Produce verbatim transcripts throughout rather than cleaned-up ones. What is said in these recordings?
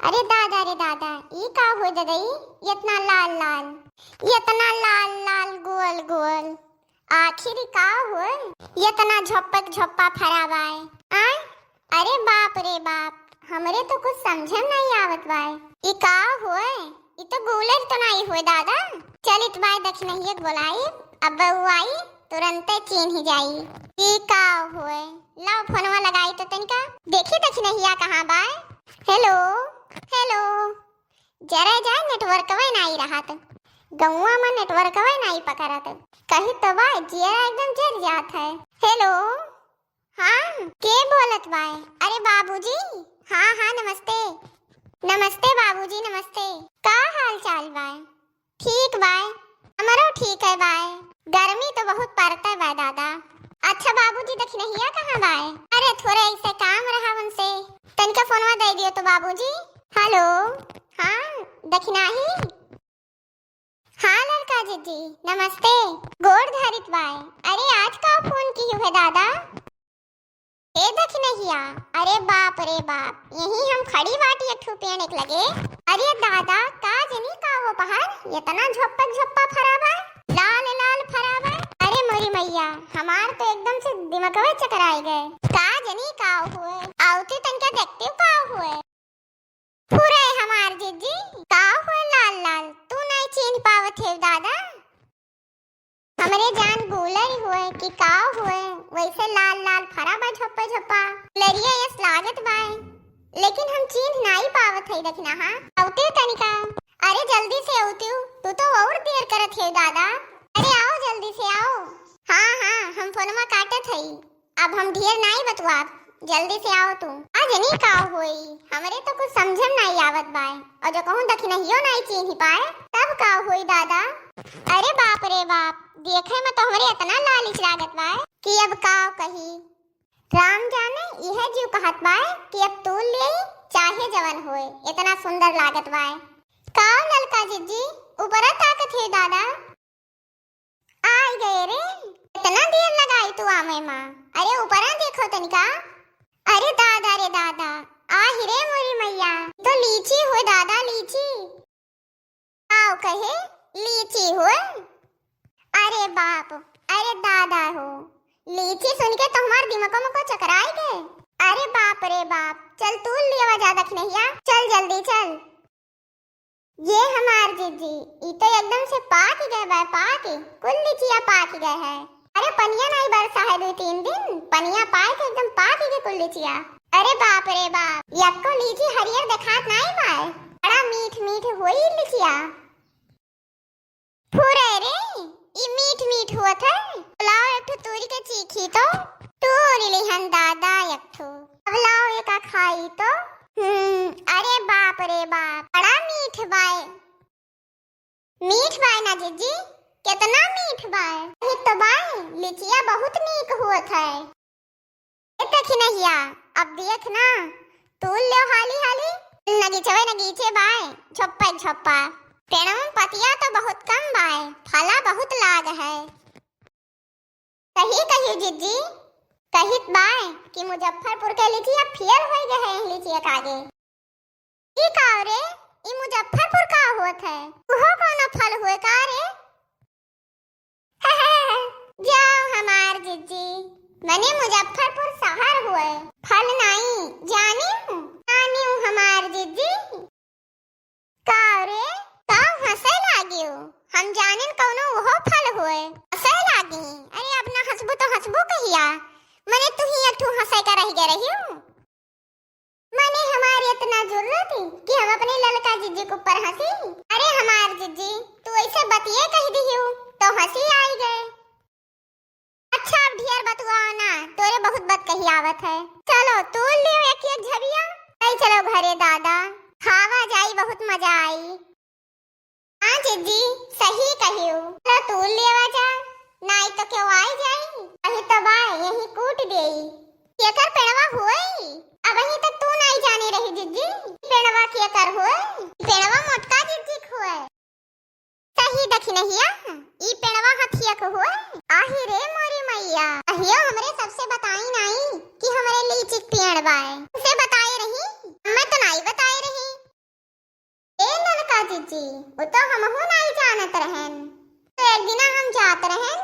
अरे दादा रे दादा, ई का होय ददई? इतना लाल लाल, इतना लाल लाल गोल गोल, आखिर ई का होय? इतना झप्पक झप्पा फरा बाय। आय, अरे बाप रे बाप, हमरे तो कुछ समझे में नाहीं आवत बाय। ई का होय? ई तो गूलर तो नाहीं होय दादा। चलित बाय दखिनहिया के बोलाई, अब उ आई, तुरंते चीन्हि जाई। ई का होय? लाओ फोनवा लगाई तो तनिका। देखी दखिनहिया कहाँ बाय। हेलो, हेलो। जरा जाए नेटवर्कवे नाहीं रहत। गौवा में नेटवर्कवे नाहीं पकड़त। कही तो बाय जियरा एकदम जर जात है। हेलो। हाँ, के बोलत बाय? अरे बाबूजी। हाँ, हाँ, नमस्ते। नमस्ते बाबूजी, नमस्ते। का हाल चाल बाय? ठीक बाय। हमरो ठीक है बाय। गर्मी तो बहुत पड़त है बाय दादा। अच्छा बाबूजी, दखिनहिया कहाँ बाय? अरे थोड़ा ऐसे काम रहा उनसे। तनिका फोनवा दे दियो तो बाबूजी। हेलो। हाँ, दखिनाही। हाँ ललका जिज्जी, नमस्ते। गोड़ धरित बाय। अरे आज का फोन किहु है दादा? ए दखिनहिया, अरे बाप रे बाप, यहीं हम खड़ी बाटी एक ठू पेड़ एक लगे। अरे दादा, का जनी का वो पहाड़ इतना झप्पक झप्पा फरा बाय, लाल लाल फरा बाय। अरे मोरी मैया, हमार तो एकदम से दिमगवे चकराई गए। का जनी का हुए, आवती तनिका देखती का हुए। फुरे हमार जिज्जी, का हुए लाल लाल, तू नाहीं चीन्ह पावत है दादा? हमरे जान गूलर हुए कि का हुए, वैसे लाल लाल फरा बा झप्पा झप्पा। लरिया यस लागत बाय, लेकिन हम चीन्ह नाहीं पावत है दखिनहा। अवते तनिका, अरे जल्दी से अवतू, तू तो और देर करत है दादा। अरे आओ जल्दी से आओ। हाँ हाँ, हम फोनमा काटत हई। अब हम ढेर नाई बतुआब, जल्दी से आओ तू। का जनी का होई, हमरे तो कुछ समझे में नाई आवत बाय, और जो कहूँ दखिनहियो नाई चीन्ही पाए, तब का होई दादा? अरे बाप रे बाप, देखे में तो हमरे इतना लालिच लागत बाय कि अब का कही। राम जाने इहे जीव कहत बाय कि अब तूल लेई, चाहे जवन होए, इतना सुंदर लागत बाय। का ललका जिज्जी, ऊपरा ताकत है दादा? आई गए रे, इतना देर लगाई तू आवे मा? अरे ऊपरा देखो तनिका। अरे दादा रे दादा, आही रे मोरी मैया, तो लीची हो दादा, लीची। आओ कहे, लीची हो। अरे बाप, अरे दादा हो, लीची सुन के तो हमार दिमाग में को चकराई गए। अरे बाप रे बाप, चल तू लेवा जा दखिनहिया, चल जल्दी चल। ये हमार जिज्जी, ई तो एकदम से पाक गए बा, पाक, कुल लीचिया पाक गए है। अरे पनिया नाई बरसा है दुई तीन दिन, पनिया पाए के एकदम पाक गए कुल लीचिया। अरे बाप रे बाप, यक्को लीची हरियर देखात नाई बाय, बड़ा मीठ मीठ होई लीचिया। फुरे रे, ई मीठ मीठ हुअत है। लाओ एक ठो तूरी के चीखी तो। तूरी लिहन दादा एक ठो। अब लाओ एका खाई तो। हम्म, अरे बाप रे बाप, बड़ा मीठ बाय। मीठ बाय ना जिज्जी, कितना मीठ बाय। ये तो बाय, लिचिया बहुत नीक हुअत है। ए दखिनहिया, अब देख ना, तूल लेव हाली हाली, नगीचवे नगीचे बाय, झप्पा झप्पा। पेड़वा में पतिया तो बहुत कम बाय, फला बहुत लाग है। सही कही जिज्जी, कहित बाय कि मुजफ्फरपुर के लीचिया फेल होई गए है लीचिया के आगे। ई का रे, ई मुजफ्फरपुर का होत है? उहो कौनो फल हुए का रे? जाओ हमार जिज्जी, मने मुजफ्फरपुर शहर हुए, फल नाई, जानिउ, जानिउ हमार जिज्जी। का रे, का हंसे लागिउ? हम जानिन कौनो उहो फल हुए, हंसे लागी। अरे अब ना हंसबू तो हंसबू कहिया? मने तू ही एक ठू हंसे का रह गए रहिउ। मने हमार इतना जुर्रत कि हम अपने ललका जिज्जी के ऊपर हंसी? अरे हमार जिज्जी, तू ऐसे बतिये कह दिहियो तो हंसी आई गए। अच्छा अब ढेर बतुआ ना, तोरे बहुत बत कही आवत है। चलो तूल लियो एक एक झबिया, ले चलो घरे दादा, खावा जाई, बहुत मजा आई। हाँ जिज्जी, सही कहियो। चलो तूल लेवा जा, नाई तो केहू आई जाई। अही तो बा, यही कूट देई। केकर पेड़वा होई? अबही तक तू नाई जाने रही जिज्जी, पेड़वा केकर होई? पेड़वा मोटका जिज्जी के होई। सही दखिनहिया, ई पेड़वा हथिया के होई। आही रे मोरी मैया, कहियो हमरे सबसे बताई नाई कि हमरे लीची के पेड़ बाय। से बताए रही, मैं तो नाई बताए रही। जिज्जी, उ तो हमहू नाई जानत रहेन। तो एक दिना हम जात रहेन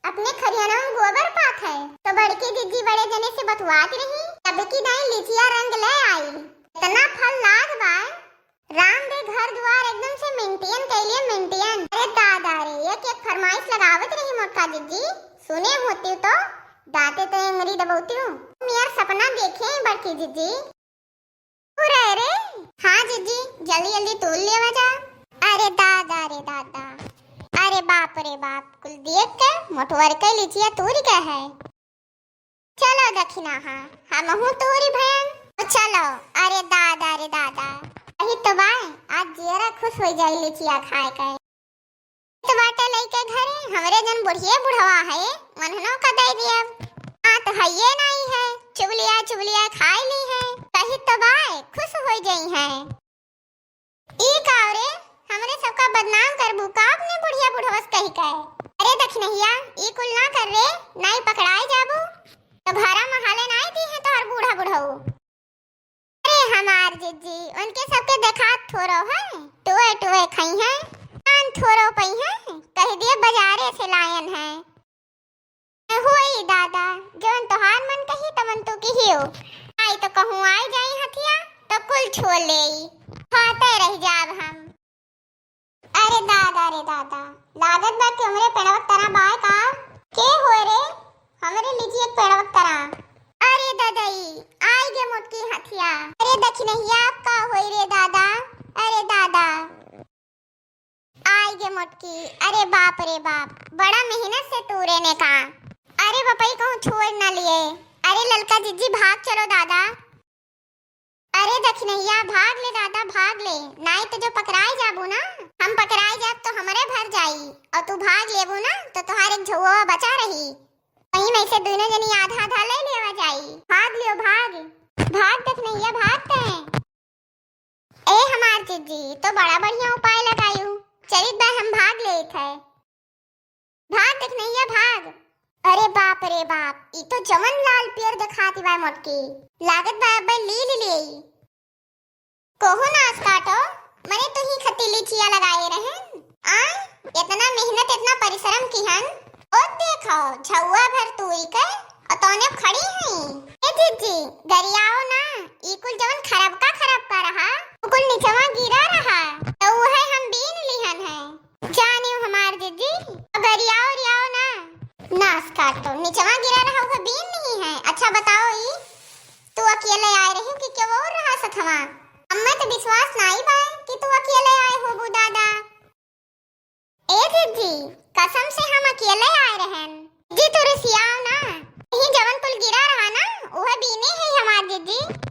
अपने खरिहनवा में गोबर पाथे, तो बड़की जिज्जी बड़े जने से बतुआत रही, तब की दाई लिचिया रंग ले आई। इतना फल लाग बा, राम दे घर दुआर एकदम से maintain कइले, maintain। अरे दादा रे, एक एक फरमाइश लगावत रही मोटका जिज्जी, सुने होती तो दांते ते अंगरी दबौती। मियर सपना देखे बड़की जिज्जी। तू रहे रे। हाँ जिज्जी, जल्दी जल्दी तूल लेवा जा। अरे दादा रे दादा, अरे बाप रे बाप, कुल देख के मोटवर के लिचिया तूरी के है। चलो दखिनहा, हमहू तूरी भयन। ओ चलो, अरे दादा रे दादा, यही तो बाय, आज जियरा खुश हो जाई लिचिया खाए के। तो बाटे लइके घरे, हमरे जन बुढ़िए बुढ़वा है, उन्हनों का दे दियब। हाँ तो हइये नाई है, चुगलिया चुगलिया खाई ली है, कही तो बाय, खुश हो जाई है। ई का रे, हमरे सबका बदनाम करबू का अपने बुढ़िया बुढ़वस कही के? अरे दखिनहिया, ई कुल ना कर रे, नाई पकड़ाई जाबू, तो घरा में हाले नाई दी है तोहर बूढ़ा बुढ़ऊ। अरे हमार जिज्जी, उनके सबके देखात थोरो है, टुए टुए खई है, कान थोरो पई है, कह दिए बाजारे से लायन है। होई दादा, जवन तोहार मन कही तवन तू किहियो। आई तो कहूँ आई जाई हथिया, तो कुल छोड़ लेई, खाते रह जाब हम। अरे दादा रे दादा, लागत बा कि हमरे पेड़वक तरा बाय का? के होए रे? हमरे लिचियक पेड़वक तरा। अरे ददई, आई गे मोटकी हथिया। अरे दखिनहिया, अब का होई रे दादा? अरे दादा। आई गे मोटकी, अरे बाप रे बाप, बड़ा मेहनत से तूरे ने का। अरे बपई कहूँ छोड़ ना लिए। अरे ललका जिज्जी भाग चलो दादा। अरे दखिनहिया भाग ले दादा भाग ले, नाई तो जो पकड़ाई जाबू ना, हम पकड़ाई जाब तो हमरे भर जाई, और तू भाग लेबू ना तो तोहार एक झउआ बचा रही। वहीं में से दोनों जनी आधा आधा ले लेवा जाई। भाग लियो भाग, भाग दखिनहिया भाग तैं। ए हमार जिज्जी, तो बड़ा बढ़िया उपाय लगायू। चलित बा हम भाग लेत है। भाग दखिनहिया भाग। अरे बाप रे बाप, ई तो जवन लाल पियर देखात बा मोटकी। लागत बा अब्बे लील लेई। कोहो नास काटो, मने तुही खती लिचिया लगाए रहन। आय, इतना मेहनत, इतना परिश्रम किहन। ओ देखो, झउआ भर तूरी के, और तौने खड़ी हई। ए जिज्जी, गरियाओ ना, ई कुल जवन खरबका खरबका रहा, उ कुल निचवा गिरा रहा, तो उहे हम बीन लिहन है। जानियो हमार जिज्जी, गरियाओ रियाओ ना। नास काटो, निचवा गिरा रहा, उहे बीन नहीं है। अच्छा बताओ ई, तू अकेले आए रही कि केहू और रहा सथवा? हम्मे तो विश्वास नाई बा कि तू अकेले आए होबू दादा। ए जिज्जी, कसम से हम अकेले आए रहन। जी तू रिसियाओ ना, यही जवन कुल गिरा रहा ना, उहे बीने है हमार जिज्जी।